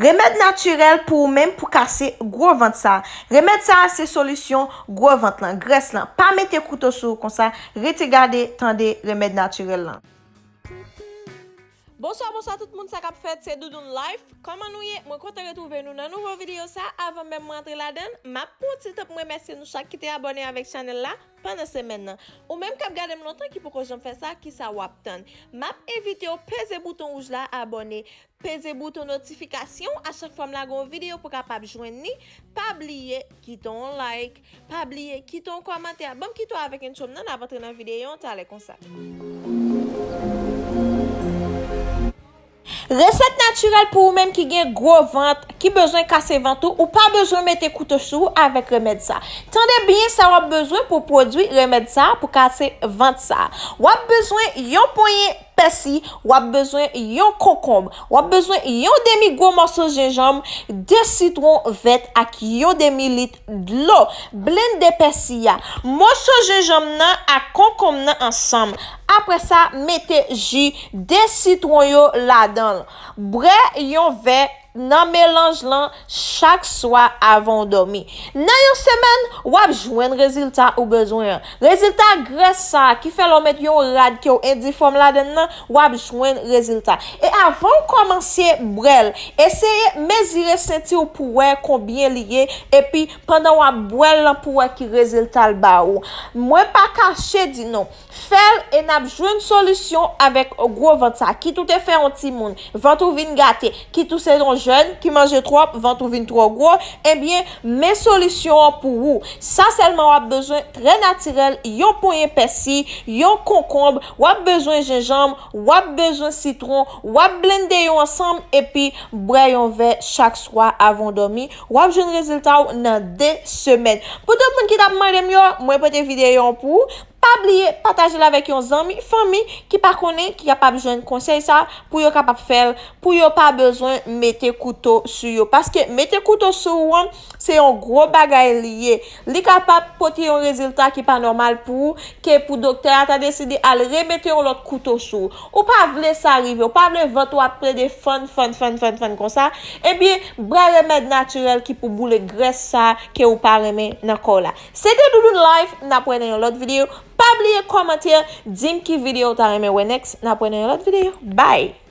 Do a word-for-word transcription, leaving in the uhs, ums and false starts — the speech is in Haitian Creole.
Remèd natirèl pou ou menm pou kase gwo vant sa. Remèd sa se solisyon gwo vant lan, grès lan. Pa mete kouto sou ou konsa, rete gade, tande remèd natirèl lan. Bonswa, bonswa tout moun, sa k ap fèt? Se Doudoune Life. Kòman nou ye? Mwen kontan retwouve nou nan nouvo videyo sa. Avan menm mwen antre ladan l, m ap pran yon ti tan pou m remèsye nou chak ki te abòne avèk chanèl la pandan semèn nan. Ou menm k ap gade m lontan ki poko janm fè sa, kisa w ap tann? M ap envite w peze bouton wouj la, abòne, peze bouton notifikasyon a chak fwa m lage yon videyo pou w kapab jwenn li. Pa bliye kite yon like, pa bliye kite yon kòmantè. Ban m kite w avèk entwo m nan, n ap antre nan videyo an talè konsa. Resèt natirèl pou ou menm ki gen gwo vant, ki bezwen kase vant ou, ou pa bezwen mete kouto sou ou avèk remèd sa. Tande byen sa w ap bezwen pou pwodui remèd sa pou kase vant sa. W ap bezwen yon ponyen pèsi, w ap bezwen yon konkonb, w ap bezwen yon demi gwo mòso jenjanm, de sitwon vèt ak yon demi lit dlo. Blende pèsi a, moso jenjanm nan ak konkonm nan ansanm. Apre sa, mete ji de sitwon yo ladan l. Bwè yon vè nan melanj lan chak swa avan w dòmi. Nan yon semèn, w ap jwenn rezilta ou bezwen an. Rezilta grès sa a ki fè lè w met yon rad ke w endifòm ladan l nan, w ap jwenn rezilta. E avan w kòmanse bwè l, eseye mezire senti w pou wè konbyen li ye, epi pandan w ap bwè l lan pou wè ki rezilta l ba ou. Mwen pa kache di nou, fè l e n ap jwenn solisyon avèk gwo vant sa. Kit ou te fè yon timoun, vant ou vin gate, kit ou se yon jèn ki manje twòp, vant ou vin twò gwo, ebyen, men solisyon an pou ou. Sa sèlman w ap bezwen, trè natirèl, yon ponyen pèsi, yon konkonb, w ap bezwen jenjanm, w ap bezwen sitwon, w ap blende yo ansanm epi bwè yon vè chak swa avan w dòmi. W ap jwenn rezilta w nan de semèn. Pou tout moun ki t ap mande m yo, mwen pote videyo an pou ou. Pa bliye pataje l avèk yon zanmi, fanmi ki pa konnen, ki kapab jwenn konsèy sa pou yo kapab fè l, pou yo pa bezwen mete kouto sou yo. Paske mete kouto sou ou an, se yon gwo bagay li ye. Li kapab pote yon rezilta ki pa nòmal pou ou, ke pou doktè a ta deside al remete yon lòt kouto sou ou. Ou pa vle sa rive, ou pa vle vant ou ap plede fann, fann, fann, fann, fann konsa. Ebyen, bwè remèd natirèl ki pou boule grès sa ke ou pa renmen nan kò w la. Se te Doudoune Life, n ap wè nan yon lòt videyo. Pa bliye kòmante, di m ki videyo w ta renmen wè next. N ap wè nan yon lòt videyo. Bye!